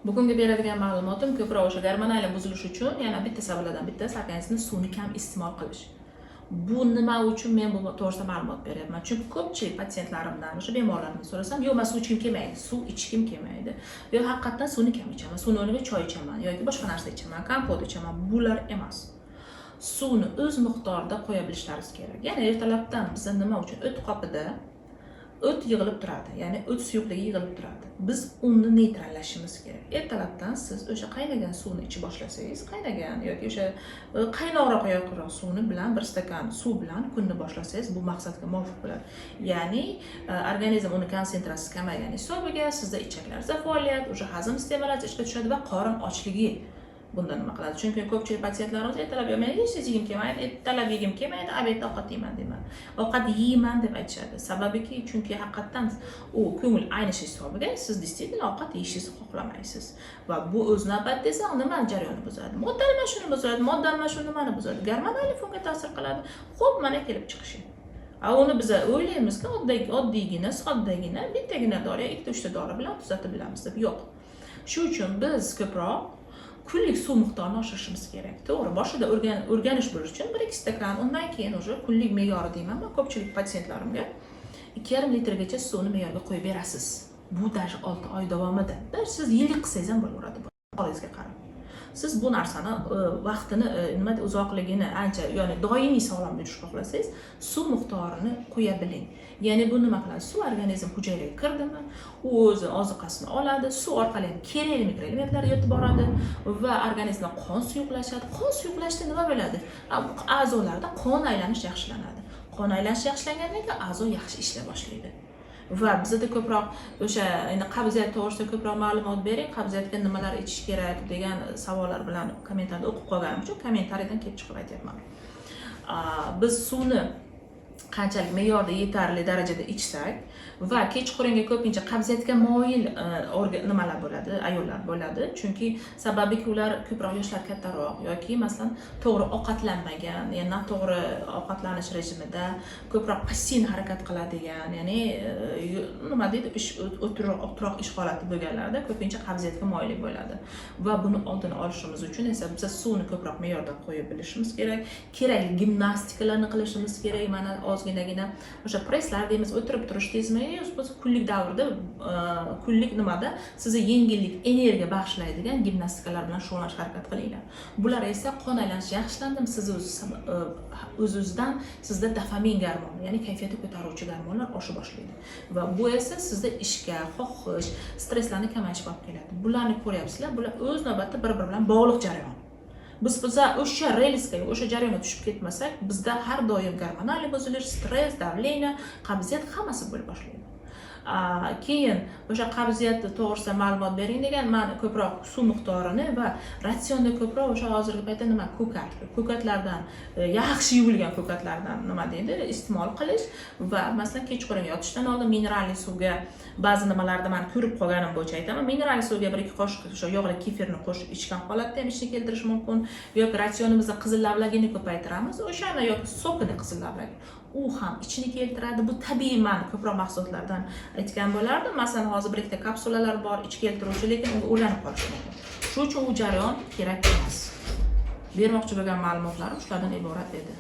Bugungi beradigan ma'lumotim ko'proq o'sha gormonal buzilish uchun yana bitta sabablardan bittasi organizmda suvni kam iste'mol qilish. Bu nima uchun men bu to'g'risida ma'lumot beryapman? Chunki ko'pchilik patsientlarimdan, o'sha bemorlarimdan so'rasam, "Yo'q, man suv ichgim kelmaydi, suv ichgim kelmaydi yo haqiqatdan suvni kam ichaman, suvni o'rniga choy ichaman yoki boshqa narsa ichaman, kompot ichaman." Bular emas, suvni o'z miqdorida qo'ya bilishlaringiz kerak. Ya'ni ertalabdan biza nima uchun o't qopida o't yig'ilib turadi, ya'ni o't suyuqligi yig'ilib turadi? Biz uni neytrallashimiz kerak. Ertalabdan siz o'sha qaynagan suvni ichib boshlasangiz, qaynagan yoki o'sha qaynoqroq yoqroq suvni bilan, bir stakan suv bilan kunni boshlasangiz, bu maqsadga muvofiq bo'ladi. Ya'ni organizm uni konsentratsiyasi kamaygan hisobiga sizda ichaklar faoliyat, o'sha hazm sistemalari ishga tushadi va qorin ochligi bunda nima qiladi. Chunki ko'pchilik patsientlarimiz ertalab, "Yo, men hech narsa yegim kelmaydi, ertalab yegim kelmaydi, обед da ovqat yeyman deyman, ovqat yeyman", deb aytishadi. Sababiki, chunki haqiqatdan u ko'ngil aynishi hisobiga siz действительно ovqat yeyishingizni xohlamaysiz va bu o'z navbatida esa nimani jarayonni buzadi? Modda almashuvini buzadi. Modda almashuvi nimani buzadi? Gormonal fonga ta'sir qiladi. Ho'p, mana kelib chiqishi. A uni biza o'ylaymizki, oddiygina, soddagina bittagina dori, ikkita, uchta dori bilan tuzatib bilamiz deb. Yo'q. Shu uchun biz ko'proq kunlik suv miqdorini oshirishimiz kerak. To'g'ri, boshida o'rganish bo'lishi uchun bir ikki stakan, undan keyin уже kunlik me'yori deyman man ko'pchilik patsientlarimga, 2,5 litrgacha suvni me'yorga qo'yib berasiz. Bu даже 6 oy davomida, даже siz yillik qilsangiz ham bo'laveradi. Bu holingizga qarab siz bu narsani vaqtini, nima deydi, uzoqligini ancha, ya'ni doimiy sog'lom yurishni xohlasangiz, suv miqdorini qo'ya biling. Ya'ni bu nima qiladi? Suv organizm hujayraga kirdimi, u o'zi ozuqasini oladi, suv orqali ham kerakli mikroelementlar yetib boradi va organizmda qon suyuqlashadi. Qon suyuqlashda nima bo'ladi? A'zolarda qon aylanish yaxshilanadi. Qon aylanishi yaxshilangandan keyin a'zo yaxshi ishlay boshlaydi. Va bizada ko'proq o'sha endi "Qabziyat to'g'risida ko'proq ma'lumot bering, qabziyatga nimalar ichish kerak?" degan savollar bilan kommentariyada o'qib qolganim uchun kommentariyadan kelib chiqib aytyapman. Biz suvni qanchalik me'yorda, yetarli darajada ichsak va kechqurunga ko'pincha qabziyatga moyil nimalar bo'ladi, ayollar bo'ladi, chunki sababiki ular ko'proq yoshlar kattaroq yoki, masalan, to'g'ri ovqatlanmagan, ya'ni noto'g'ri ovqatlanish rejimida, ko'proq passiv harakat qiladigan, ya'ni nima deydi, ish o'tiroq ish holati bo'lganlarda ko'pincha qabziyatga moyillik bo'ladi. Va buni oldini olishimiz uchun esa biz suvni ko'proq me'yorda qo'yib bilishimiz kerak, kerakli gimnastikalarni qilishimiz kerak. Mana ozginagina o'sha presslar deymiz, o'tirib turish deymizmi, biz kunlik davrda, kunlik nimada sizni yengillik, energiya bag'ishlaydigan gimnastikalar bilan shug'ullanishga harakat qilinglar. Bular esa qon aylanishi yaxshilandimi, siz o'z o'zidan sizda dopamin gormoni, ya'ni kayfiyatni ko'taruvchi gormonlar osha boshlaydi va bu esa sizda ishga xohish, stresslarni kamayishiga olib keladi. Bularni ko'ryapsizlar, bular o'z navbatida bir biri bilan bog'liq jarayon. Biz biza o'sha relsga, o'sha jarayonga tushib ketmasak, bizda har doim gormonal buzilish, stress, давление, qabziyat, hammasi bo'la boshlaydi. Keyin o'sha qabziyatni to'g'risida ma'lumot bering degan. Man ko'proq suv miqdorini va ratsionda ko'proq o'sha hozirgi paytda nima, ko'kat, ko'katlardan, yaxshi yuvilgan ko'katlardan, nima deydi, iste'mol qilish va, masalan, kechqurun yotishdan oldin mineralli suvga, ba'zi nimalarda man ko'rib qolganim bo'yicha aytaman, mineralli suvga bir ikki qoshiq o'sha yog'li kefirni qo'shib ichgan holatda ham ishni keltirish mumkin yoki ratsionimizda qizil lavlagini ko'paytiramiz o'shani yoki сок ini, qizil lavlagi, u ham ichini keltiradi. Bu tabiiy, man ko'proq mahsulotlardan aytgan bo'lardim. Masalan, hozir bir ikkita kapsulalar bor ich keltiruvchi, lekin unga o'rganib qolish mumkin, shuning uchun u jarayon kerak emas. Bermoqchi bo'lgan ma'lumotlarim shulardan iborat edi.